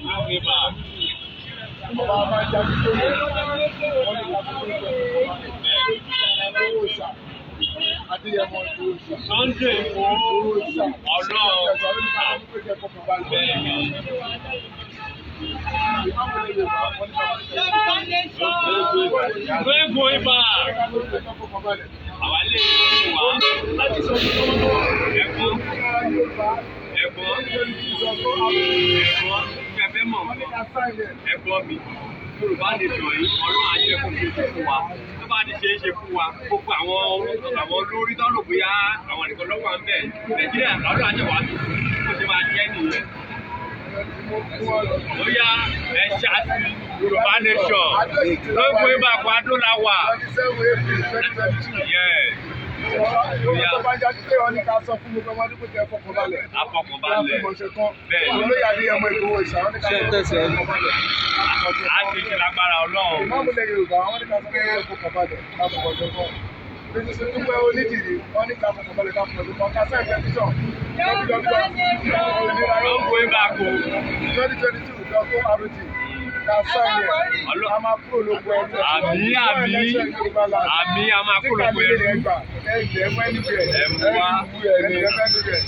No going back. Ọba Abájá tó yẹ wọ́n ní ká sọ pé Ìgbòho ṣà, Adéyẹmọ Ìgbòho ṣà. Sunday Igboho. Ìgbòho ṣà. Ọlọ́run. Bẹ́ẹ̀ ni. No going back. Àwa lè wá. Ẹ̀gbọ́n. Ẹ̀gbọ́n. Ẹ̀gbọ́n. Kẹfẹ́ mọ̀ ẹ̀gbọ́n mi. Yorùbá nation yìí, Ọlọ́run á jẹ́ kó ṣe é ṣe fún wa. Tó bá ti ṣe é ṣe fún wa, gbogbo àwọn olórí tó rò bóyá àwọn nìkan lọ́wọ́ à ń bẹ̀. Nàìjíríà, Ọlọ́run á jẹ́ wàá tuntun. Bó ṣe máa jẹ́ nìyẹn. Ó yá, ẹ ṣáàtì Yorùbá nation. No going back, wàá dó la wà. Yes. Afọkànbalẹ̀. Bẹ́ẹ̀ ni. Ṣé tẹ̀sẹ̀? A ṣe ṣe lágbára Ọlọ́run. Ìmọ̀mùlẹ̀ Yorùbá, wọ́n ní ká sọ pé fọkànbalẹ̀ ká fọkànjọ kan. Mrs. Dúpẹ́ Onídìrí, wọ́n ní ká fọkànbalẹ̀ ká fọkànjọ kan. Ká sign petition. No going back o. 2022 dot org. Ká sign ẹ̀. A máa kúrò lóko ẹrú. Àmín, àmín. Àmín, a máa kúrò lóko ẹrú. Ẹgbẹ́ ẹgbẹ́ Ẹ mú wá. ẹgbẹ́.